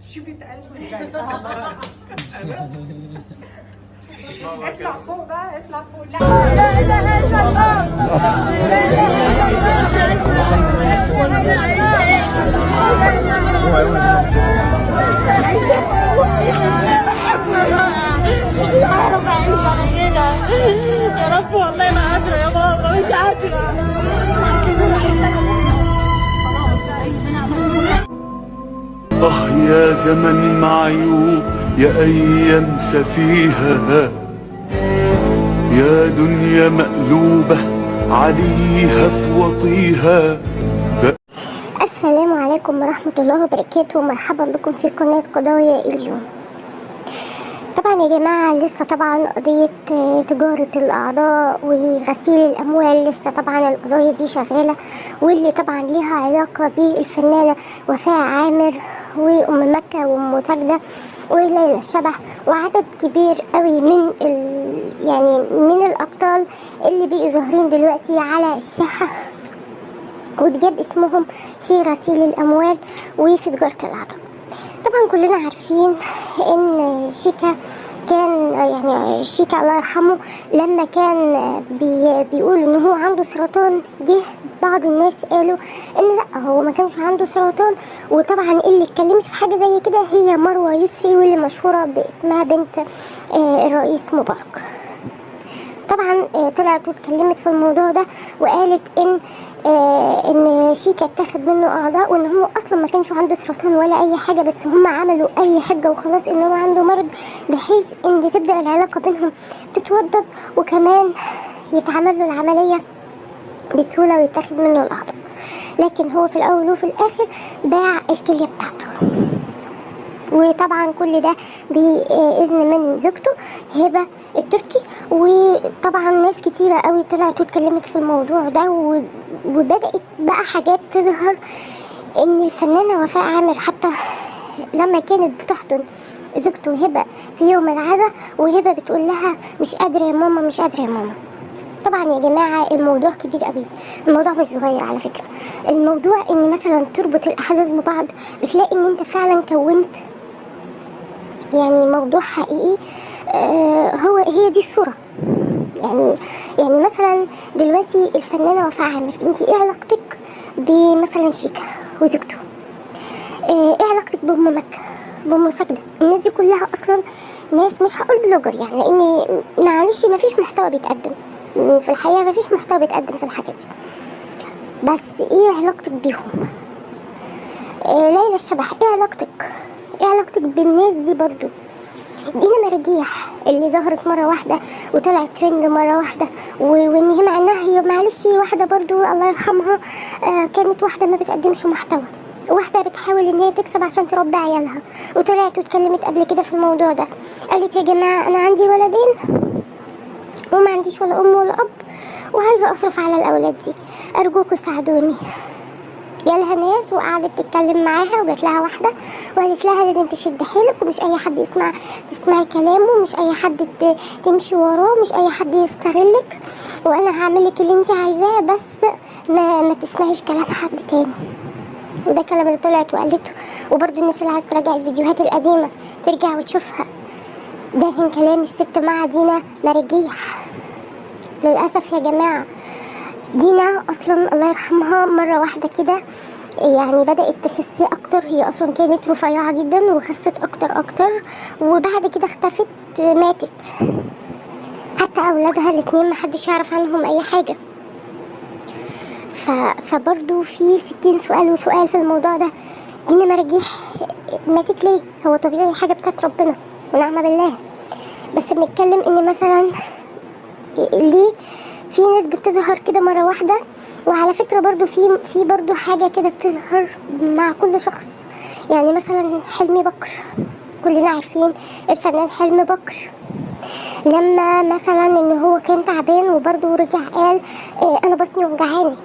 شبت قلبه ازاي؟ اطلع فوق بقى، اطلع فوق. لا لا اله الا الله. يا رب والله ما قادرة يا بابا، مش قادرة. آه يا زمن معيوب، يا أيام سفيهة، يا دنيا مقلوبة عليها في وطيها. السلام عليكم ورحمة الله وبركاته، مرحبا بكم في قناة قضايا اليوم. طبعا يا جماعة لسه طبعا قضية تجارة الأعضاء وغسيل الأموال، لسه طبعا القضايا دي شغالة، واللي طبعا ليها علاقة بالفنانة وفاء عامر وأم مكة وأم ساجدة وليلى الشبح وعدد كبير قوي من يعني من الأبطال اللي بقوا ظاهرين دلوقتي على الساحة واتجاب اسمهم في غسيل الأموال وفي تجارة الأعضاء. طبعا كلنا عارفين ان شيكا كان، يعني شيكا الله يرحمه، لما كان بيقول ان هو عنده سرطان، جه بعض الناس قالوا ان لا هو ما كانش عنده سرطان. وطبعا اللي اتكلمت في حاجة زي كده هي مروة يسري، واللي مشهورة باسمها بنت الرئيس مبارك. طبعا طلعت واتكلمت في الموضوع ده وقالت ان شيكا اتاخد منه اعضاء، وان هو اصلا ما كانش عنده سرطان ولا اي حاجة، بس هم عملوا اي حاجة وخلاص ان هو عنده مرض، بحيث ان تبدا العلاقة بينهم تتوضد، وكمان يتعمل له العملية بسهولة ويتاخد منه الاعضاء. لكن هو في الاول وفي الاخر باع الكلية بتاعته، وطبعا كل ده بإذن من زوجته هبة التركي. وطبعا ناس كتيرة قوي طلعت واتكلمت في الموضوع ده، وبدأت بقى حاجات تظهر ان الفنانة وفاء عامر حتى لما كانت بتحضن زوجته هبة في يوم العزاء، وهبة بتقول لها مش قادرة يا ماما، مش قادرة يا ماما. طبعا يا جماعة الموضوع كبير قوي، الموضوع مش صغير على فكرة. الموضوع ان مثلا تربط الاحداث ببعض، بتلاقي ان انت فعلا كونت يعني موضوع حقيقي. هو هي دي الصورة. يعني مثلا دلوقتي الفنانة وفاء عامر، انت ايه علاقتك بمثلا شيكا وزوجته؟ ايه علاقتك بأم مكة، بأم ساجدة؟ الناس دي كلها اصلا ناس مش هقول blogger، يعني لان معلش مفيش محتوى بيتقدم في الحقيقة، مفيش محتوى بيتقدم في الحاجات دي. بس ايه علاقتك بيهم؟ ليلى الشبح، ايه علاقتك؟ ايه علاقتك بالناس دي برضو؟ دينا مرجيح اللي ظهرت مرة واحدة وطلعت ترند مرة واحدة، وان هي مع انها هي معلش واحدة برضو الله يرحمها، كانت واحدة ما بتقدمش محتوى، واحدة بتحاول ان هي تكسب عشان تربي عيالها، وطلعت واتكلمت قبل كده في الموضوع ده، قالت يا جماعة انا عندي ولدين وما عنديش ولا ام ولا اب، وعايزة اصرف على الاولاد دي، ارجوكوا ساعدوني. جالها ناس وقعدت تتكلم معاها، وجات لها واحدة وقالت لها لازم تشد حيلك، ومش اي حد تسمعي كلامه، مش اي حد تمشي وراه، مش اي حد يستغلك، وانا هعملك اللي انت عايزاه، بس ما تسمعيش كلام حد تاني. وده الكلام اللي طلعت وقالته. وبرده الناس اللي عايزه تراجع الفيديوهات القديمة ترجع وتشوفها، ده كان كلام الست مع دينا مرجيح. للاسف يا جماعة دينا اصلا الله يرحمها مرة واحدة كده يعني بدات تخس اكتر، هي اصلا كانت رفيعة جدا وخست اكتر اكتر، وبعد كده اختفت، ماتت. حتى اولادها الاتنين محدش يعرف عنهم اي حاجة. فبرضو في 60 سؤال وسؤال في الموضوع ده. دينا مرجيح ماتت ليه؟ هو طبيعي حاجة بتاعت ربنا ونعم بالله، بس بنتكلم ان مثلا ليه في ناس بتظهر كده مرة واحدة. وعلى فكرة برضو في برضو حاجة كده بتظهر مع كل شخص، يعني مثلا حلمي بكر، كلنا عارفين الفنان حلمي بكر، لما مثلا ان هو كان تعبان وبرضو رجع قال انا بطني وجعاني،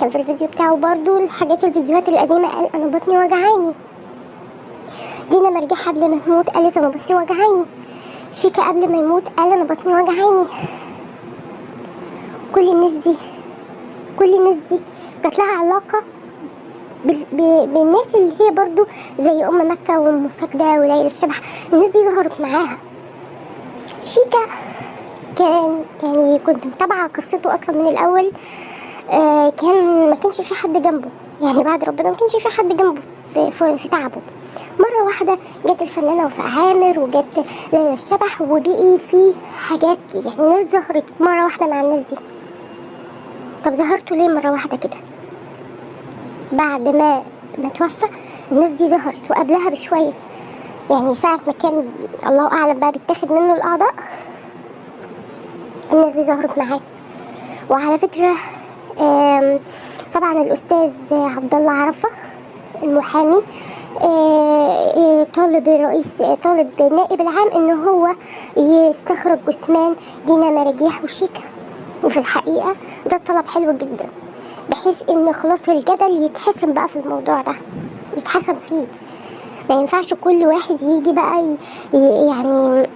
كان في الفيديو بتاعه برضو الحاجات الفيديوهات القديمة قال انا بطني وجعاني. دينا مرجيح قبل ما تموت قالت انا بطني وجعاني. شيكا قبل ما يموت قال انا بطني وجعاني. كل الناس دي كانت لها علاقة بالناس اللي هي برضو زي ام مكة وام ساجدة وليلى الشبح، الناس دي ظهرت معاها. شيكا كان يعني كنت متابعة قصته اصلا من الاول، كان ما كانش في حد جنبه، يعني بعد ربنا ما كانش في حد جنبه في تعبه. مرة واحدة جت الفنانة وفاء عامر وجت ليلى الشبح، وبقي في حاجات يعني ناس ظهرت مرة واحدة مع الناس دي. طب ظهرتوا ليه مرة واحدة كده؟ بعد ما توفى الناس دي ظهرت، وقبلها بشوية يعني ساعة ما كان الله أعلم بقى بيتاخد منه الأعضاء، الناس دي ظهرت معاه. وعلى فكرة طبعا الأستاذ عبد الله عرفة المحامي طالب الرئيس، طالب النائب العام ان هو يستخرج جثمان دينا مراجيح وشيكا، وفي الحقيقة ده طلب حلو جدا، بحيث ان خلاص الجدل يتحسم بقى في الموضوع ده، يتحسم فيه. ما ينفعش كل واحد يجي بقى يعني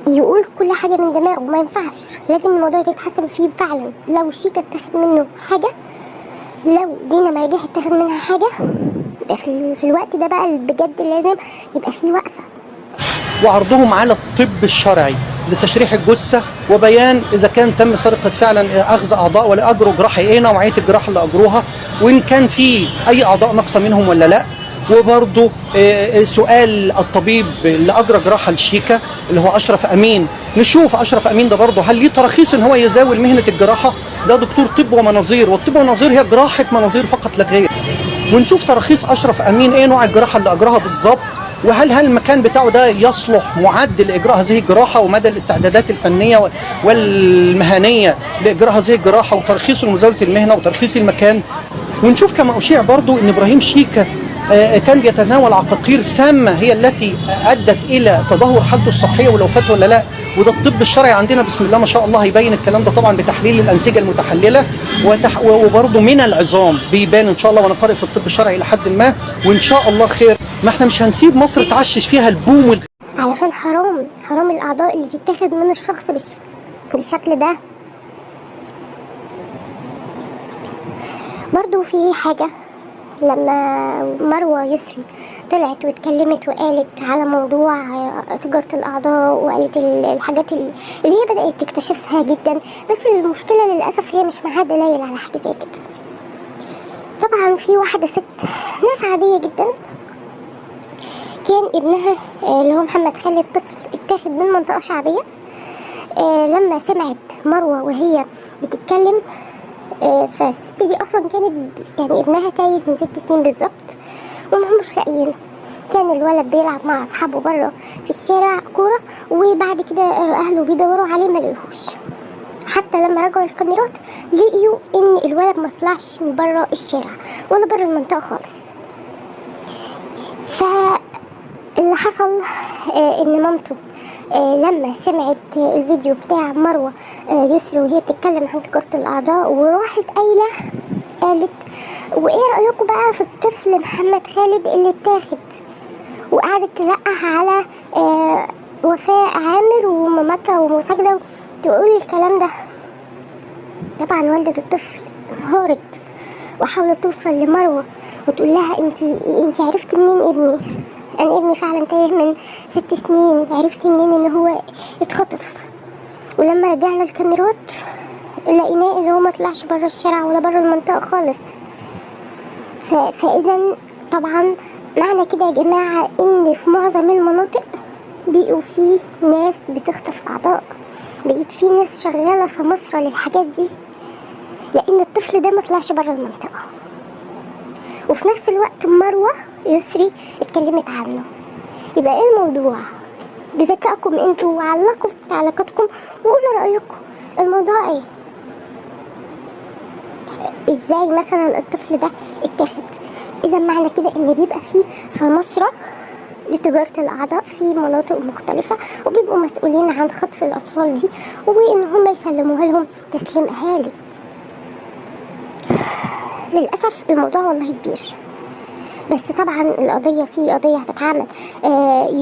يقول كل حاجة من دماغه، ما ينفعش، لازم الموضوع ده يتحسم فيه فعلا. لو شيكا اتاخد منه حاجة، لو دينا مراجيح اتاخد منها حاجة، في الوقت ده بقى بجد لازم يبقى فيه وقفة. وعرضهم على الطب الشرعي لتشريح الجثة وبيان إذا كان تم سرقة فعلا أخذ أعضاء ولا أجروا جراحة، إيه نوعية الجراحة اللي أجروها، وإن كان في أي أعضاء ناقصة منهم ولا لا. وبرضه سؤال الطبيب اللي أجرى جراحة لشيكا اللي هو أشرف أمين، نشوف أشرف أمين ده برضه هل ليه تراخيص إن هو يزاول مهنة الجراحة؟ ده دكتور طب ومناظير، والطب والمناظير هي جراحة مناظير فقط لا غير. ونشوف تراخيص أشرف أمين إيه نوع الجراحة اللي أجراها بالظبط، وهل المكان بتاعه ده يصلح معد لإجراء هذه الجراحة، ومدى الاستعدادات الفنية والمهنية لإجراء هذه الجراحة، وترخيصه لمزاولة المهنة وترخيص المكان. ونشوف كما أشيع برضو إن إبراهيم شيكا كان بيتناول عقاقير سامة هي التي أدت إلى تدهور حالته الصحية ولو ولا لا. وده الطب الشرعي عندنا بسم الله ما شاء الله هيبين الكلام ده طبعا بتحليل الأنسجة المتحللة وبرضه من العظام بيبان إن شاء الله، وأنا قارئ في الطب الشرعي إلى حد ما، وإن شاء الله خير. ما احنا مش هنسيب مصر تعشش فيها البوم علشان حرام، حرام الأعضاء اللي تتاخد من الشخص بالشكل ده. برضو في حاجة لما مروة يسري طلعت واتكلمت وقالت على موضوع تجارة الأعضاء، وقالت الحاجات اللي هي بدأت تكتشفها جدا، بس المشكلة للأسف هي مش معاها دلائل على حاجة زي كده. طبعا في واحدة ست ناس عادية جدا، كان ابنها اللي هو محمد خالد طفل اتاخد من منطقة شعبية. لما سمعت مروة وهي بتتكلم، فالست دي اصلا كانت يعني ابنها تايه من 6 سنين بالظبط، ومهمش لاقيينه. كان الولد بيلعب مع اصحابه بره في الشارع كوره، وبعد كده اهله بيدوروا عليه ما لقوهوش. حتى لما رجعوا الكاميرات لقيوا ان الولد ما طلعش من بره الشارع ولا بره المنطقه خالص. فاللي حصل ان مامته لما سمعت الفيديو بتاع مروة يسري وهي بتتكلم عن تجارة الأعضاء، وراحت قايلة قالت وإيه رأيكم بقى في الطفل محمد خالد اللي اتاخد، وقعدت تلقح على وفاء عامر ومامتها ومساجدة تقول الكلام ده. طبعا والدة الطفل انهارت وحاولت توصل لمروة وتقول لها انتي عرفتي منين ابني؟ انا ابني فعلا تايه من 6 سنين، عرفتي منين ان هو اتخطف؟ ولما رجعنا الكاميرات لقيناه ان هو ما طلعش بره الشارع ولا بره المنطقة خالص. فاذا طبعا معنى كده يا جماعة ان في معظم المناطق بقوا في ناس بتخطف اعضاء، بقيت في ناس شغالة في مصر للحاجات دي، لان الطفل ده ما طلعش بره المنطقة. وفي نفس الوقت مروة يسري اتكلمت عنه. يبقى ايه الموضوع؟ بذكائكم انتوا وعلقوا في تعليقاتكم وقولوا رأيكم الموضوع ايه. ازاي مثلا الطفل ده اتاخد؟ اذا معنى كده ان بيبقى فيه سماسرة لتجارة الاعضاء في مناطق مختلفة، وبيبقوا مسؤولين عن خطف الاطفال دي وان هم يسلموها لهم تسليم اهالي. للأسف الموضوع والله كبير، بس طبعا القضية في قضية هتتعمل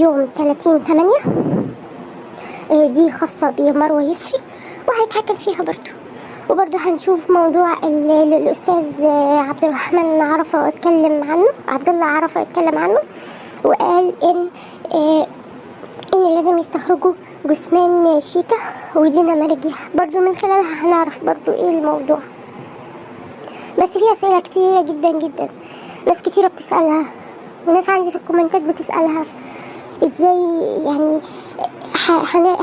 يوم 30/8، دي خاصة بمروة يسري وهيتحكم فيها برضو. وبرضه هنشوف موضوع الأستاذ عبد الرحمن عرفة اتكلم عنه، عبد الله عرفة اتكلم عنه وقال إن لازم يستخرجوا جثمان شيكا ودينا مراجيح. برضو من خلالها هنعرف برضو ايه الموضوع. بس في أسئلة كتيرة جدا جدا، ناس كتيرة بتسألها، وناس عندي في الكومنتات بتسألها ازاي يعني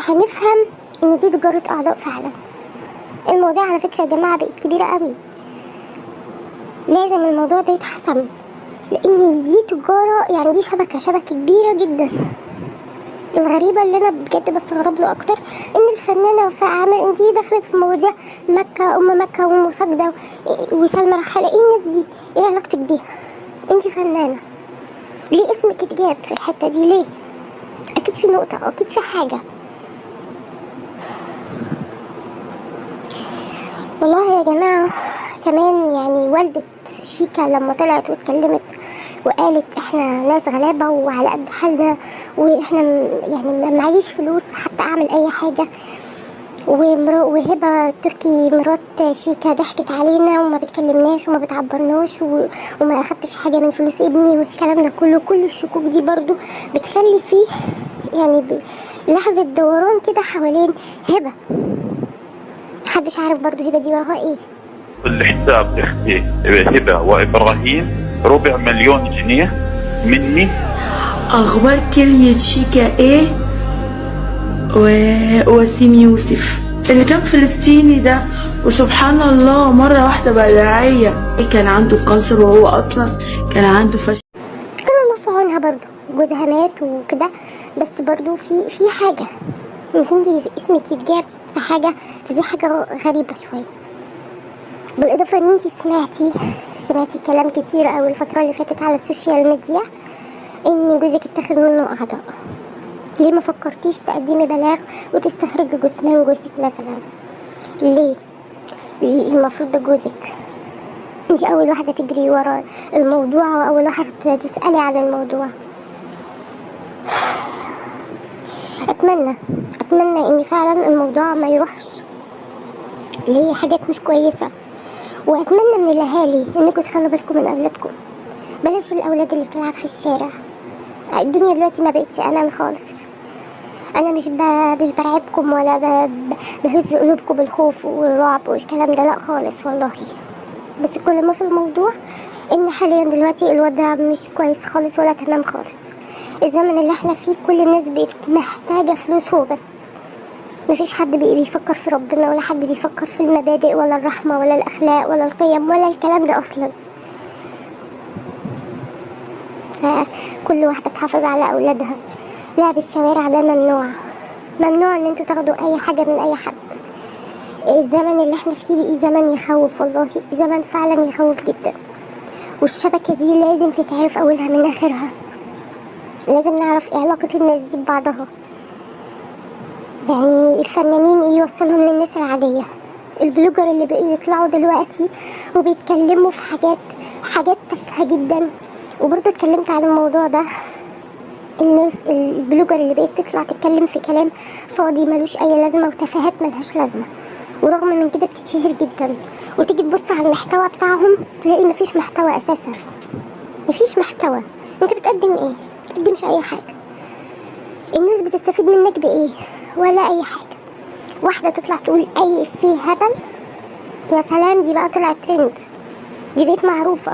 هنفهم ان دي تجارة اعضاء فعلا. الموضوع على فكرة يا جماعة بقت كبيرة قوي، لازم الموضوع ده يتحسم، لان دي تجارة، يعني دي شبكة كبيرة جدا. الغريبة اللي انا بجد بستغرب له اكتر ان الفنانة وفاء عامر انتي دخلت في مواضيع مكة، ام مكة ومساجدة وسلمى رحالة، ايه الناس دي؟ ايه علاقتك بيها؟ انتي فنانة، ليه اسمك اتجاب في الحتة دي؟ ليه؟ اكيد في نقطة، اكيد في حاجة. والله يا جماعة كمان يعني والدة شيكا لما طلعت واتكلمت وقالت احنا ناس غلابة وعلى قد حالنا، واحنا يعني ما معيش فلوس حتى اعمل اي حاجة، وهبة تركي مرات شيكا ضحكت علينا وما بتكلمناش وما بتعبرناش وما اخدتش حاجة من فلوس ابني والكلام ده كله. كل الشكوك دي برضو بتخلي فيه يعني لحظة دوران كده حوالين هبة، محدش عارف برضو هبة دي وراها ايه. الحساب اختي هبة وابراهيم 250,000 جنيه مني. اخبار كلية شيكا ايه ووسيم يوسف اللي كان فلسطيني ده، وسبحان الله مرة واحدة بقى داعية، كان عنده cancer وهو اصلا كان عنده فشل. كان الله في عونها برضو، جوزها مات وكده، بس برضو في حاجة انك انتي اسمك يتجاب في حاجة، فدي حاجة غريبة شوية. بالاضافة ان انتي سمعتي كلام كتير اوي الفترة اللي فاتت على ال social media ان جوزك اتاخد منه اعضاء، ليه ما فكرتيش تقدمي بلاغ وتستخرجي جثمان جوزك مثلا؟ ليه؟ المفروض ده جوزك، انتي اول واحدة تجري ورا الموضوع واول واحدة تسألي عن الموضوع. اتمنى ان فعلا الموضوع ما يروحش لحاجات مش كويسة، واتمنى من الاهالي انكم تخلوا بالكم من اولادكم، بلاش الاولاد اللي بتلعب في الشارع. الدنيا دلوقتي ما بقتش امان خالص. انا مش برعبكم ولا بهز قلوبكم بالخوف والرعب والكلام ده، لا خالص والله، بس كل ما في الموضوع ان حاليا دلوقتي الوضع مش كويس خالص ولا تمام خالص. الزمن اللي احنا فيه كل الناس بقت محتاجة فلوس وبس، مفيش حد بقى بيفكر في ربنا ولا حد بيفكر في المبادئ ولا الرحمة ولا الأخلاق ولا القيم ولا الكلام ده أصلا. فكل واحدة تحافظ على أولادها. لعب الشوارع ده ممنوع، ممنوع ان انتوا تاخدوا اي حاجة من اي حد. الزمن اللي احنا فيه بقي زمن يخوف والله، زمن فعلا يخوف جدا. والشبكة دي لازم تتعرف اولها من اخرها، لازم نعرف ايه علاقة الناس دي ببعضها. يعني الفنانين ايه يوصلهم للناس العادية، ال blogger اللي بقوا يطلعوا دلوقتي وبيتكلموا في حاجات تافهة جدا، وبرضه اتكلمت عن الموضوع ده. الناس ال blogger اللي بقت تطلع تتكلم في كلام فاضي ملوش اي لازمة وتفاهات ملهاش لازمة، ورغم من كده بتتشهر جدا، وتيجي تبص على المحتوى بتاعهم تلاقي مفيش محتوى اساسا، مفيش محتوى. انت بتقدم ايه؟ بتقدمش اي حاجة. الناس بتستفيد منك بايه؟ ولا اي حاجة. واحدة تطلع تقول اي في هبل، يا سلام دي بقى طلعت ترند، دي بقت معروفة،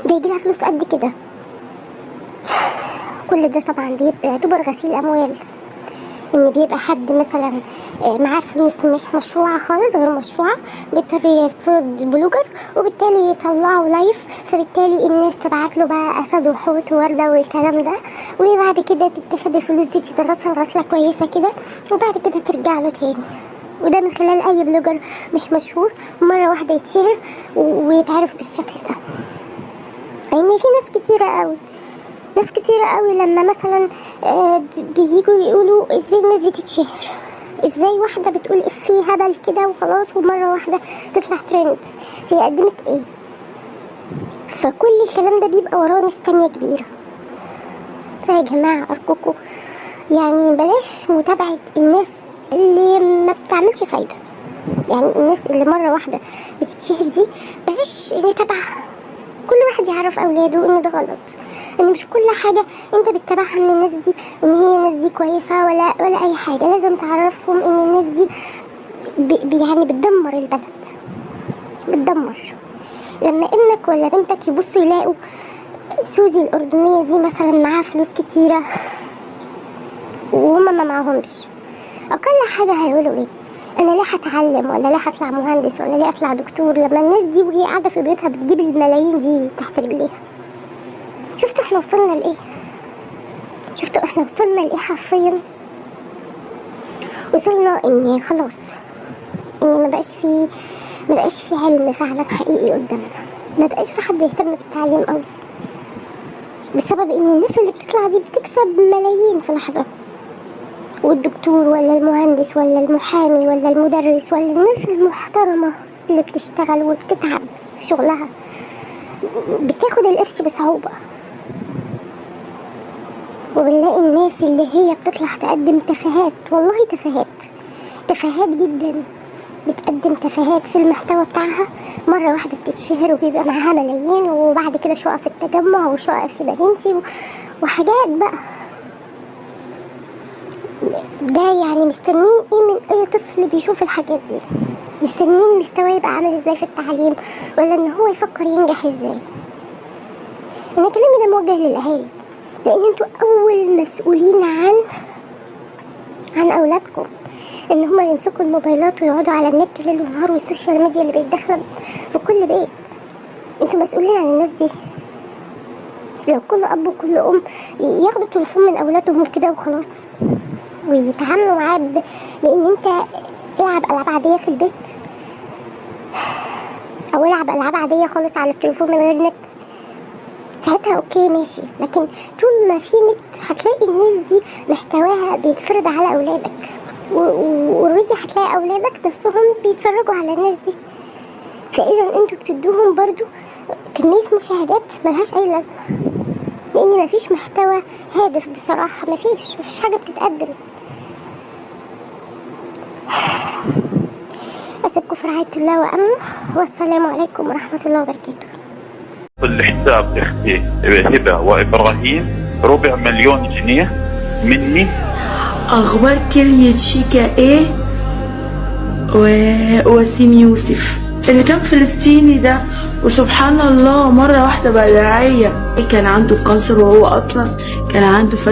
ده يجيلها فلوس قد كده. كل ده طبعا بيبقى يعتبر غسيل اموال، ان بيبقى حد مثلا معاه فلوس مش مشروعه خالص، غير مشروعه، بيضطر يصطاد blogger وبالتالي يطلعه live، فبالتالي الناس تبعت له بقى اسد وحوت وورده والكلام ده، وبعد كده تتاخد الفلوس دي تتغسل غسله كويسة كده، وبعد كده ترجع له تاني. وده من خلال اي blogger مش مشهور مرة واحدة يتشهر ويتعرف بالشكل ده. لان في ناس كتيرة قوي، ناس كتيرة قوي لما مثلا بييجوا يقولوا ازاي الناس دي تتشهر، ازاي واحدة بتقول افيه هبل كده وخلاص ومرة واحدة تطلع ترند، هي قدمت ايه؟ فكل الكلام ده بيبقى وراه ناس تانية كبيرة. فيا جماعة ارجوكوا يعني بلاش متابعة الناس اللي ما بتعملش فايدة. يعني الناس اللي مرة واحدة بتتشهر دي بلاش نتابعها. كل واحد يعرف اولاده ان ده غلط، ان مش كل حاجة انت بتتابعها من الناس دي ان هي الناس دي كويسة ولا اي حاجة. لازم تعرفهم ان الناس دي يعني بتدمر البلد، بتدمر. لما ابنك ولا بنتك يبصوا يلاقوا سوزي الأردنية دي مثلا معاها فلوس كتيرة وهما ما معاهمش، أقل حاجة هيقولوا ايه؟ أنا ليه هتعلم، ولا ليه هطلع مهندس، ولا ليه أطلع دكتور، لما الناس دي وهي قاعدة في بيوتها بتجيب الملايين دي تحت رجليها. شفتوا احنا وصلنا لإيه؟ شفتوا احنا وصلنا لإيه حرفيا؟ وصلنا إن خلاص، إن ما بقاش في علم فعلا حقيقي قدامنا، ما بقاش في حد يهتم بالتعليم قوي، بسبب ان الناس اللي بتطلع دي بتكسب ملايين في لحظة. والدكتور ولا المهندس ولا المحامي ولا المدرس ولا الناس المحترمة اللي بتشتغل وبتتعب في شغلها بتاخد القرش بصعوبة. وبنلاقي الناس اللي هي بتطلع تقدم تفاهات، والله تفاهات، تفاهات جدا، بتقدم تفاهات في المحتوى بتاعها، مرة واحدة بتتشهر وبيبقى معاها ملايين، وبعد كده شقق في التجمع وشقق في مدينتي وحاجات بقى. ده يعني مستنين ايه من اي طفل بيشوف الحاجات دي؟ مستنيين مستواه يبقى عامل ازاي في التعليم، ولا ان هو يفكر ينجح ازاي؟ انا كلامي ده موجه للاهالي، لان انتوا اول مسؤولين عن اولادكم، ان هما يمسكوا الموبايلات ويقعدوا على النت ليل ونهار، وال social media اللي بيتدخل في كل بيت. انتوا مسؤولين عن الناس دي. لو كل اب وكل ام ياخدوا التليفون من اولادهم كده وخلاص، ويتعاملوا معاه بان انت العب العاب عادية في البيت، او العب العاب عادية خالص على التليفون من غير نت، ساعتها okay ماشي. لكن طول ما في نت هتلاقي الناس دي محتواها بيتفرض على اولادك، و already هتلاقي اولادك نفسهم بيتفرجوا على الناس دي. فاذا انتوا بتدوهم برضو كمية مشاهدات ملهاش اي لازمة، لان مفيش محتوى هادف بصراحة، مفيش حاجة بتتقدم. اسيبكم في رعاية الله وامنه، والسلام عليكم ورحمة الله وبركاته. الحساب اختي هبة وابراهيم 250,000 جنيه مني. اخبار كلية شيكا ايه ووسيم يوسف اللي كان فلسطيني ده، وسبحان الله مرة واحدة بقى داعية، كان عنده cancer وهو اصلا كان عنده فشل.